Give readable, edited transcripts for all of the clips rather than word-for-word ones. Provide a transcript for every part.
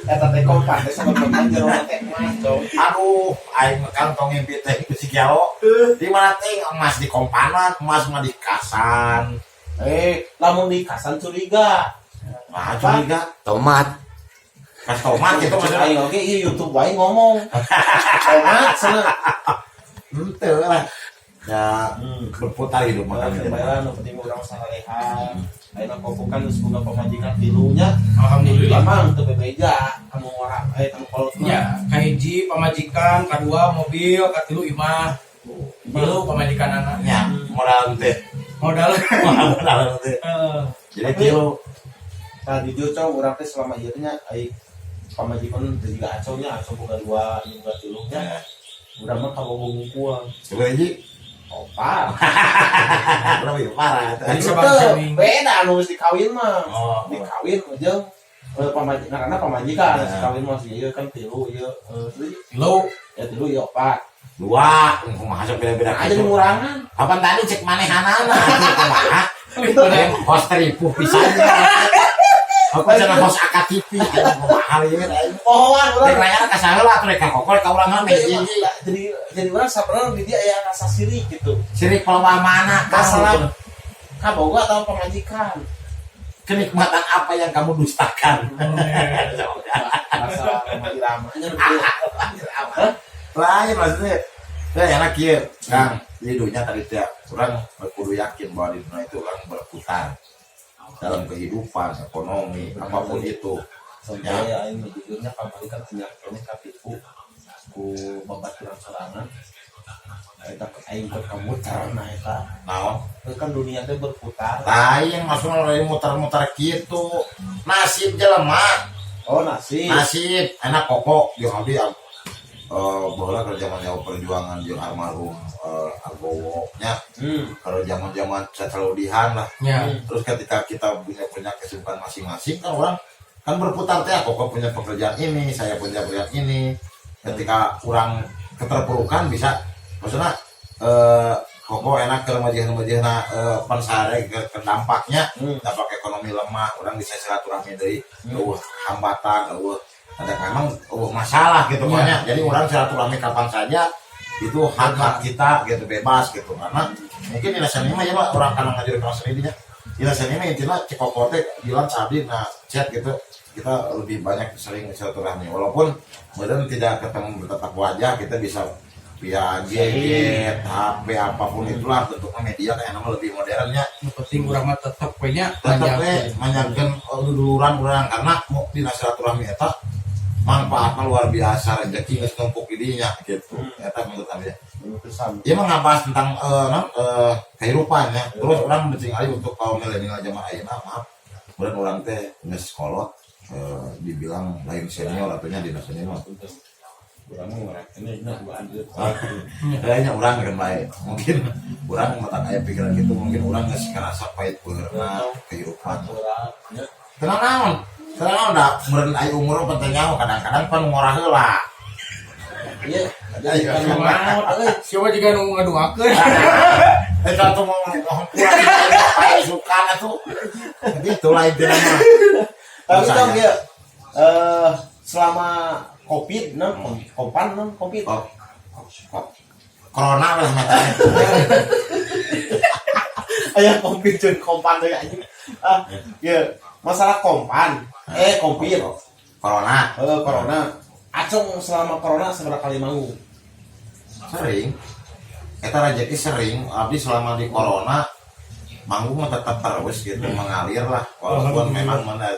Eta teh kompan teh sama jero teh emas dong. Aduh, aing mah kan tong ngimpi teh ku si Kiao. Di mana teh emas di kompanan, emas mah di kasan. Eh, lamun di kasan curiga. Wah, curiga. Tomat. Kas tomat gitu Cek maksudnya. aing oge ieu YouTube wae ngomong. Tomat cenah. Henteu lah. Ya, berputar hidup mah kan. Bayaran nu penting urang saleha. Ayeuna koko kan geus boga pamajikan tilunya. Alhamdulillah. Emang teu bebeja kamu ngora eh kamu kolot mah. Ya, kahiji pamajikan, kadua mobil, katilu imah. Tilu pamajikan anak. Ya, modal teh. Modal. Modal teh. Eh, Jadi tilu. Nah, jujur cong urang teh selama ieu nya ai pamajikan teh juga acongnya, acong boga dua, ieu boga tilu nya. Urang mah kabogo ngumpul. Coba hiji. Opat. Berapa ya? Parah. Jadi Itu sabang. Beda anu geus dikawin mah. Oh. Dikawin jeung pamajikan, karena pamajikan Ya. si kawin mah sih ieu kan tilu ieu Tilu. Ya tilu ieu opat. Dua, kumaha sok beda-beda Nah, aja gitu. ngurangan. Kapan tadi cek manehanana atuh kumaha? Host teripuh pisan. Aku cenah host AKTV atuh kumaha ieu aing. Pohoan Rek urang. nanya ka saha lah atuh rek ka kokol ka urang mah hiji. Jadi urang sabenerna di dia aya rasa sirik gitu. Sirik pelomba mana? Masalah kaboga atau pamajikan. Kenikmatan apa yang kamu dustakan? Masalah Rhoma Iramanya gitu. Hah? Lain maksudnya. Ya enak ya, Kang. Di dunia tadi teh orang kudu yakin bahwa di dunia itu orang berputar dalam kehidupan, ekonomi, apapun itu. Sampai aing jujurnya kamari kan punya kene katipu ku babaturan sorangan. Eta aing keur kamutar nah eta. Naon? Itu kan dunia teh berputar. Lain maksudnya lain muter-muter gitu. Nasib jelema, Oh, nasib. Nasib enak koko jeung abdi baheula keur zaman jauh perjuangan jeung almarhum Argowo nya, kalau zaman-zaman cacalodihan lah. Terus ketika kita punya punya kesibukan masing-masing kan orang kan berputar teh, koko punya pekerjaan ini, saya punya pekerjaan ini. Ketika orang keterpurukan bisa maksudnya koko enak ke remaja-remaja pansare ke dampaknya, dampak ekonomi lemah, orang bisa silaturahmi dari hambatan, ada memang masalah gitu pokoknya. Jadi orang silaturahmi kapan saja itu hak hak kita gitu, bebas gitu, karena mungkin di seni mah ya Pak, orang karena ngajar kelas seni nya di seni mah intinya cek koko teh bilang sabdi nah chat gitu, kita lebih banyak sering silaturahmi walaupun kemudian tidak ketemu bertatap wajah, kita bisa via gadget, HP, apapun itulah bentuknya media kayak nama lebih modernnya. Nu penting urang mah tetep we nya. Tetep we manjangkeun duluran urang karena mau dina silaturahmi eta manfaatnya luar biasa, rezeki geus numpuk di dinya gitu. Eta menurut abdi. Pesan. Dia mah ngabahas tentang non, kehidupan ya. Terus orang mencing ali untuk kaum milenial zaman ayeuna, maaf. Kemudian orang teh geus kolot, dibilang lain senior atunya dina seni mah. Urang mah ngerakeun nya duaan ieu. Kayaknya orang kan baik. Mungkin orang mata kayak pikiran gitu, mungkin orang geus ngerasa pahit peurna kehidupan. Urang nya. Tenang naon? Tenang naon da meureun aya umur penting nyaho kadang-kadang pan ngorah heula. Iya, jadi kan maot euy. Siapa juga nu ngaduakeun. Eta tuh mau ngomong pulang suka tuh. Gitu lah intinya mah. Tapi Saya. dong ya, selama Covid, non, kompan non Covid. Oh, kok corona lah macamnya. Aya Covid jeung kompan deui anjing. Ah, ya, masalah kompan, eh Covid. Corona. Eh corona. Acong selama corona seberapa kali manggung? Sering. Eta rezeki sering, abdi selama di corona manggung mah tetap terus gitu, mengalir lah walaupun memang mana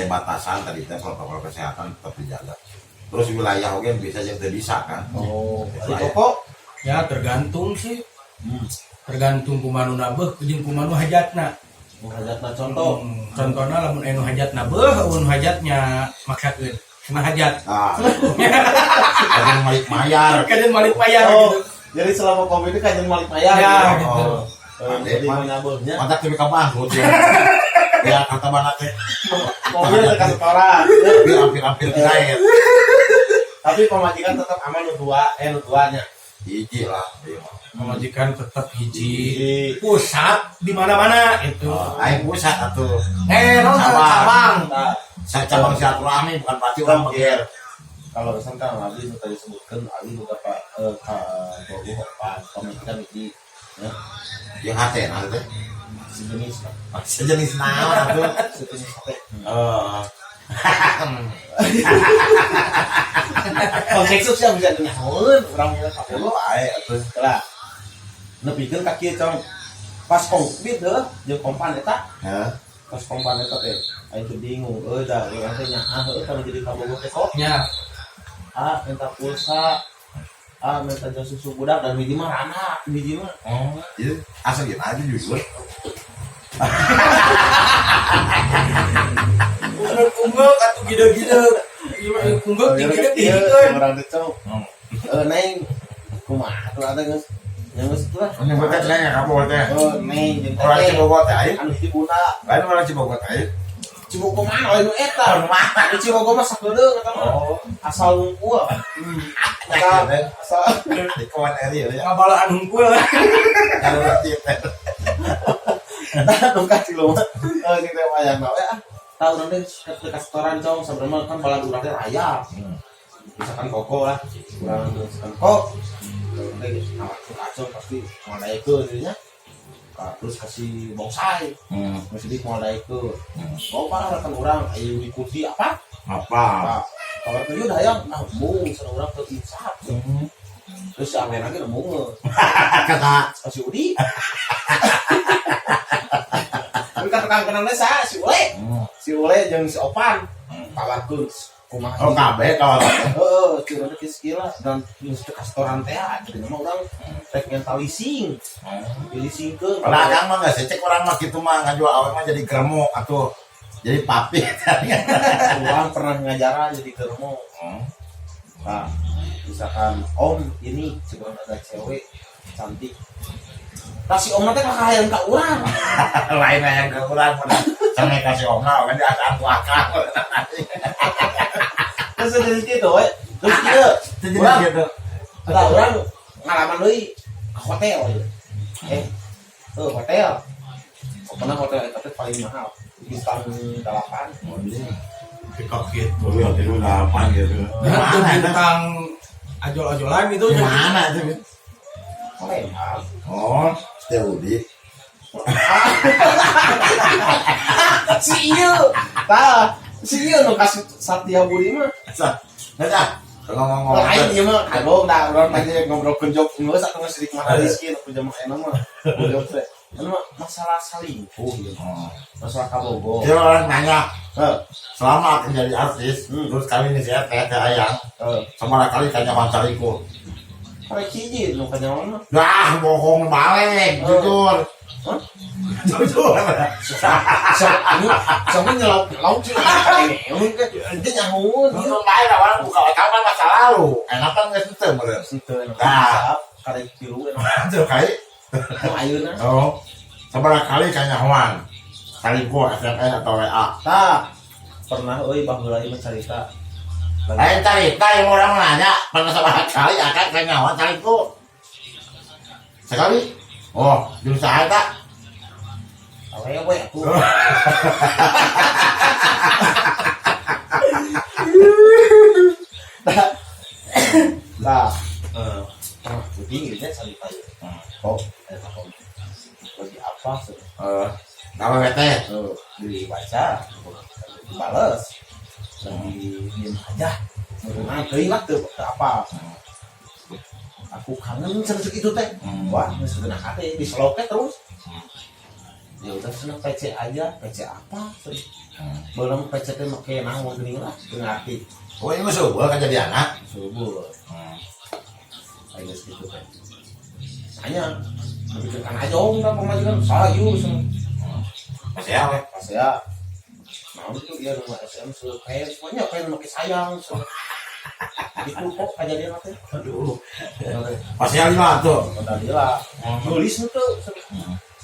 batasan tadi teh protokol kesehatan tetap dijaga. Terus wilayah oge bisa jeung teu bisa kan. Oh, Itu di aya. toko. Ya tergantung sih. Tergantung kumaha nu nabeuh jeung kumaha nu hajatna. Hajatna contoh. Contohna lamun aya nu hajatna beuh, euweuh nu hajatnya maksakeun. Cenah hajat. Nah, kajian malik mayar. Kajian malik bayar Oh, gitu. jadi selama Covid ini kajian malik mayar Ya, gitu. gitu. Oh, jadi mau nabeuhnya. Mantap tapi ka bangkrut ya. Ya kata mana teh. Mobil teh setoran. Tapi hampir-hampir digaet. Tapi pemajikan tetap aman nu dua, eh nu duanya. Hiji lah ieu mah. Pemajikan tetap hiji. Hiji. Pusat di mana-mana itu. Oh, aing pusat atuh. Eh, non Cabang. cabang. Nah, Saya cabang silaturahmi bukan pasti orang beger. Kalau misalkan Abi nu tadi sebutkan Abi boga pak ka bogo opat pamajikan hiji ya. Yang hate nah teh. Sejenis lah. Sejenis naon atuh. Sejenis hate. Eh. Konteksnya sih bisa nyahoeun urang mah kabogo. Lu ae atuh. Lah, nepikeun ka kieu, Cong. Pas komplit heuh jeung kompan eta. Heeh. Pas kompan eta teh aing teh bingung euy, da urang teh nyaah heuh kana jadi kabogo teh kok. Nya. Ah, minta pulsa, ah, minta jam susu budak, dan hiji mah rana, hiji mah. Oh, itu asal gitu aja jujur. Anu unggul atuh gede-gede. Unggul tinggi tinggi kan. Orang teh, Cong. Eh, neng kumaha tuh ada geus yang geus itu lah. Ini buat teh ya kamu teh. Oh, neng jeung Orang teteh. Cibogo teh aing. Anu hiji budak. Lain orang Cibogo teh aing. Cibogo mana lain nu eta? Nu mana? Di Cibogo mah sakedeung eta mah. Oh, Asal wungkul. Asal asal di kawan area ya. Ngabalaan hungkul. Kalau berarti teh. Nu ka Cilu mah. Eh, jeung teh wayang we ah. Tahu nanti ke restoran, Cong, sebenarnya kan balad urang teh raya. Misalkan koko lah, urang misalkan kok. Nanti nawak acong pasti mau naikkeun gitu nya. Terus kasih bongsai. Masih di mau naikkeun. Oh, parah rekan urang ayo ikuti apa? Apa? Nah, kalau tuh udah hayang, ah, embung, sana urang teu insaf. Terus si Awen lagi embung. Kata Si Udi. Tapi kata kang kenalnya sa, si Ule. Si Ule jeung si Opan. Tawarkeun kumaha. Oh, kabeh kawan. Heeh, si Ule teh geus lah dan geus teu restoran teh, jadi mah urang rek minta leasing. Leasing ke. Kalau akang mah nggak sih, cek orang mah gitu mah ngajual awe mah jadi germo atau jadi papi. Urang pernah ngajaran jadi germo. Nah, misalkan om ini sebelum ada cewek cantik. Tah, si om teh kakak ka urang. Lain yang ke urang mah sampai kasih omna kan di asaan ku akang. Terus jadi gitu we. Terus kieu, Jadi urang gitu. tah urang ngalaman deui ke hotel ieu. Eh, tuh hotel. Pokoknya hotel eta teh paling mahal. Bintang 8. Kok gitu. Oh, iya, itu delapan gitu. Di Nah, tuh mana itu? bintang ajol-ajolan gitu. Di mana itu? Palembang. Oh, Setia. Si ieu. Tah, si ieu nu kasih Satya Budi mah. Nah, ngomong-ngomong. Lain ieu mah kagok da urang tadi ngobrolkeun jok geus atuh geus sidik mah rizki nu jaman ayeuna mah. Jok teh. Anu mah masalah salingkuh ieu. Masalah kabogo. Dia orang nanya, Heh, selama aku jadi artis, terus kali ini saya teh teh ayang, sama kali kayaknya pancariku. Karek hiji nu kanyawan mah. Dah, bohong balik, jujur. Hah? Jujur. Sama sama nyelaup nyelaup sih. Ini nyahoeun. Itu bae lah orang buka kan masa lalu. Enak kan geus henteu meureun. Henteu enak. Nah. Karek tilu enak. Tuh kai. Nu ayeuna. Oh. Sabaraha kali kanyahoan. Salingkuh SMS atau WA. Tah, pernah euy baheula ieu mah carita. Lain cerita yang orang nanya, pernah sabaraha kali akan kanyahoan salingkuh. Sekali? Oh, jeung saha eta? Awewe aku. Nah, pernah putih gitu ya cerita ieu. Oh, eta kok. Lagi apa sih? Eh, nama teh. Tuh, dibaca, dibales. Lagi diem aja. Nah, teuing lah teu teu apa. Aku kangen serius itu teh. Wah, geus kena hati diseloknya terus. Ya udah seneng PC aja, PC apa? Belum PC teh make naon geuning lah, teu ngarti. Oh, ini mah seubeuh kejadian anak. Subur. Ayo geus kitu teh. Nanya, mikirkan aja om dah pamajikan sayu cenah. Masih ya, we. Pas ya mau tuh ya rumah SM kayak semuanya kayak make sayang cenah. Itu kok kejadian teh. Aduh. Masih ya lima tuh. Kota lila. Nulis tuh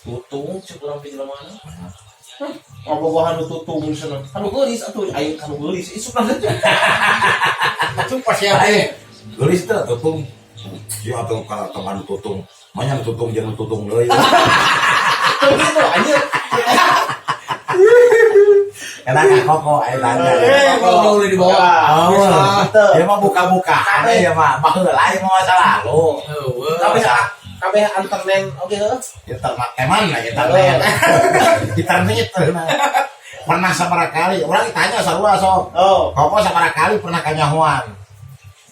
tutung cek urang teh jelema mana. Ngabogohan nu tutung cenah. Kanu geulis atuh aing kanu geulis isuk lah teh. Itu pas ya teh. Geulis teh tutung. Ya atuh kana teman tutung. Manya tutung jeung tutung deui. Tuh gitu anjir. Karena kak Koko ayo tanya. Eh, kalau udah dibawa. Oh, Betul. dia mah buka-bukaan ya mah. Baheula ieu mah masa lalu. Eueuh. Kabeh kabeh internet oke heuh. Internet teman lah internet. Internet nah. Pernah sabaraha kali, urang ditanya sarua sok. Oh. Koko sabaraha kali pernah kanyahoan?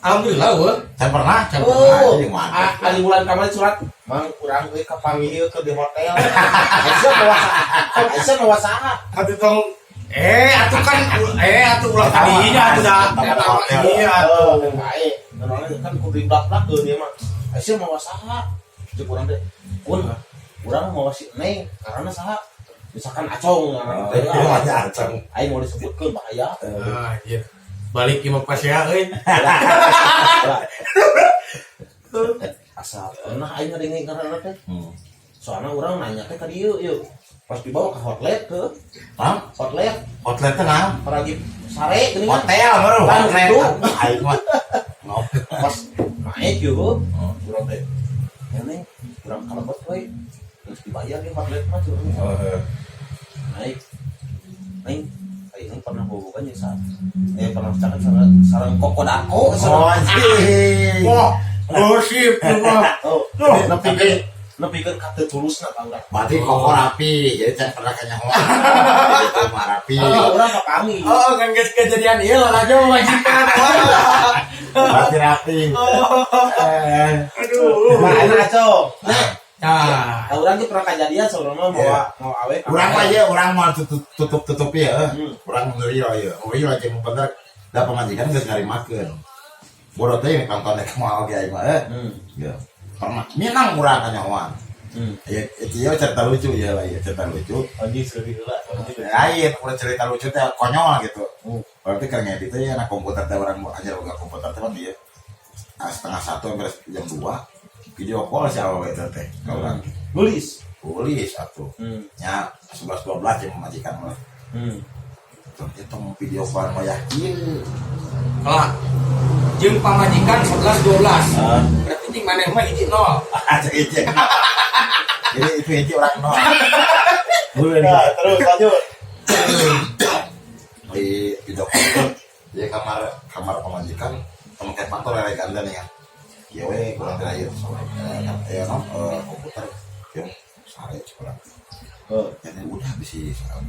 Alhamdulillah eueuh. Can pernah? Can Oh. Anjing, mantap. Ah, ari bulan kamari surat mang urang we kapanggil ke di hotel. Aisyah mawa Aisyah mawa saha? Atuh tong atuh kan atuh ulah tadinya atuh dah. Eta mah hotel. Iya atuh. Oh, bae. Normalnya kan kudu diblak-blak dia mah. Aisyah mawa saha? Cek urang teh. Pun urang mawa si Neng karena saha? Misalkan Acong ngaran teh. Iya, banyak acong. Aing mau disebutkeun bahaya. Ah, iya. Balik ke imah pasea euy. Asal pernah aing ngadenge ngaranna teh. Hmm. Soalnya urang nanya teh ka dieu yeuh. Pas dibawa ke hotlet ke Hah? hotlet Hotlet teh naon? paragi sare geuning kan. Hotel baru Kan hotlet. gitu. Aing mah. Ngopi. Pas naik yeuh urang teh. Ya neng, urang kalebet we. Terus dibayar di hotlet mah cuy. Naik. Neng, aing pernah bobogan ya saat. Pernah cakap sareng sareng Koko Dako. Oh, anjing. Wah, gosip tuh mah. Oh, Tapi nepi ka teu tulusna ka urang. Berarti Koko rapi, jadi can pernah kanyahoan. Itu mah rapi. Oh, urang kapanggih. Oh, kan geus kejadian ieu lah aja majikan. Berarti rapi. Aduh. Nah, ayeuna Acong. Nah, Nah, urang ge pernah kejadian saurang mah mawa mawa awe. Urang mah ya, urang mah tutup tutup tutup ya. Hmm. Urang real ya. Real aja mun bener da pamajikan geus ngarimakeun. Bodoh teh ini tonton eta mah oge aing mah. Ya. Pernah minang urang kanyahoan. Ya, itu ya cerita lucu ya lah ya cerita lucu. Anjing sedih heula. Lain, udah cerita lucu teh konyol gitu. Hmm. Berarti keur ngedit teh ya, nah komputer teh urang aja boga komputer teh kan dia. Nah, 12.30 sampai jam 2 video call si awewe teh teh ka urang. Nulis. Tulis atuh. Nya 11 12 jeung pamajikan mah. Tuh itu mau video call wayah kieu. Lah. Jeung pamajikan 11 12. Ah. Berarti jeung maneh mah hiji nol. Aja hiji. Jadi itu hiji orang nol. Boleh Nah, terus lanjut. Di video call tuh di kamar kamar pamajikan temen kayak pantol lele ganda nih kan. Iya we kurang terakhir soalnya ya no, komputer yang sare kurang. Oh, Jadi udah bisa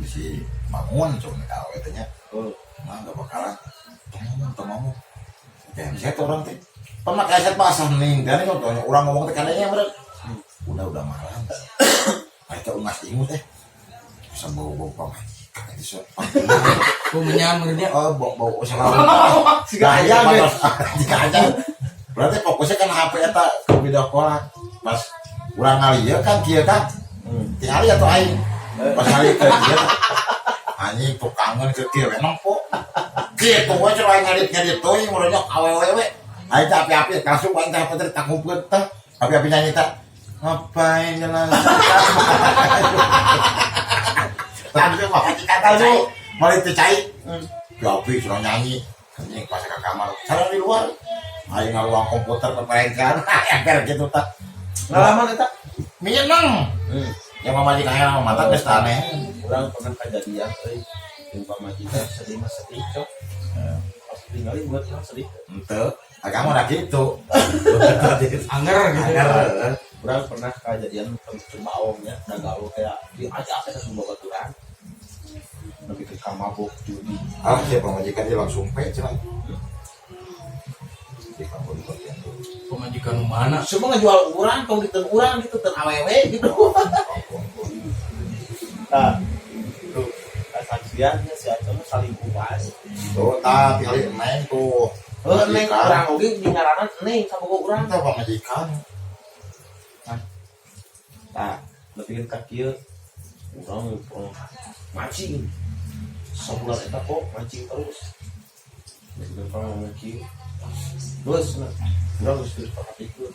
bisa bangun coba nih awe teh nya. oh. Nah, nggak bakalan. Tong ngomong, tong ngomong. Headset orang teh. Pernah headset pasang nih, dan ini contohnya orang ngomong teh kadangnya bener. Udah malam. Nah, itu ungas ingut teh. Bisa bau-bau pamajikan itu so. Ku menyan dia. Oh, bau-bau selalu. Siga ayam ya. Jika aja. Berarti fokusnya kan HP eta ke video call. Pas urang ngalieu kan kieu kan. Tinggali atau aing. Pas ngali ke kieu. Anjing tukangan ke kieu we nempo. Kitu we cenah aing ngedit-ngedit teuing urangnya awewe we. Aing teh api-api langsung aing teh HP teh ditangkupkeun teh. Api-api nyanyi teh. Ngapain jalan? Langsung mau kata lu, mau itu cai. Api sudah nyanyi. Anjing pas ke kamar, sana di luar. Aing ngaluang komputer permainkan, ember gitu tah. Ngalaman eta? Minang. Yang pamajikan yang mata geus aneh. Urang pernah kejadian euy. Jeung pamajikan sedih mah sedih, cok. Pas tinggalin buat urang sedih. Henteu, agak mah gitu. Anger gitu. Anger. Urang pernah kejadian tentang baongnya, da gaul kayak diajak ke semua baturan. Lebih ke mabuk judi. Ah, siapa pamajikan dia langsung pe cenah. Di kampung di bagian tuh. Pamajikan nu mana? Semua ngejual urang, tong diteun urang gitu, teun awewe gitu. Nah, tuh, kesaksiannya si Acong mah saling kupas. Tuh, tah tinggal neng tuh. Heuh, neng urang oge di ngaranan neng kabogoh urang. Tah pamajikan. Nah, lebih ka kieu urang mancing. Sabulan eta kok mancing terus. Geus pernah ngomong kieu. Geus, nah, urang geus geus pakatikeun.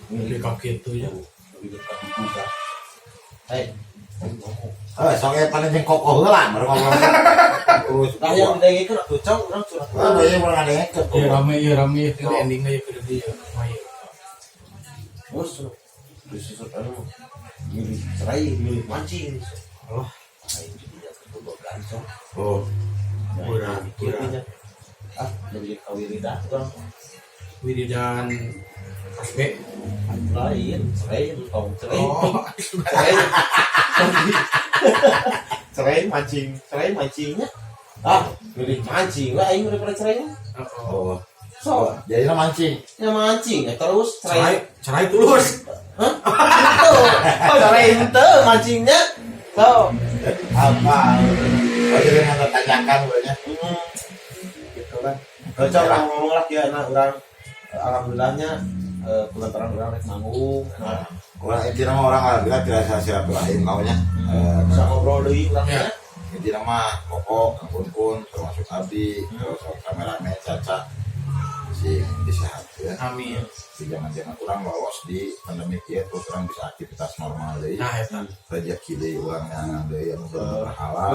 Lebih ka kitu ya. Lebih dekat dibuka. Hei, ngomong. Eh, soalnya paling jeung kokoh heula baru ngomong. Terus Nah, yang didengekeun atuh cong urang curhat. Ah, iya urang ngadengekeun tuh. Iya rame, iya rame itu endingnya ya ke dia. Lumayan. Terus terus sesuatu anu milih cerai, milih mancing. Allah. Nah, itu dia. Bobogan, cong. Oh. Kurang, Mikir kurang. nya. Ah, lebih kawiridan urang. Wiridan SB. Lain, cerai, tong cerai. Oh, Cerai. Cerai mancing, cerai mancingnya. Ah, milih mancing lah aing daripada cerainya. Oh. Oh. So, Jadi mancing. Ya mancing ya terus Cerai, cerai. Cerai tulus. Hah? Itu. Cerai itu mancingnya. So, Apa? Oh, jadi nggak tanyakan banyak. Gitu kan. Cocok ngomong lah ya, nah urang alhamdulillahnya kulantaran urang rek manggung. Nah, urang intinya mah urang alhamdulillah tidak silaturahim kaunya. Bisa ngobrol deui urang Ya. nya. Intinya mah pokok Kang Kun termasuk Abdi terus kameramen Caca si disehat ya. Amin. Si jangan-jangan urang lolos di pandemi kieu, terus urang bisa aktivitas normal deui. Nah, eta. Rezeki deui urang yang deui anu bener halal.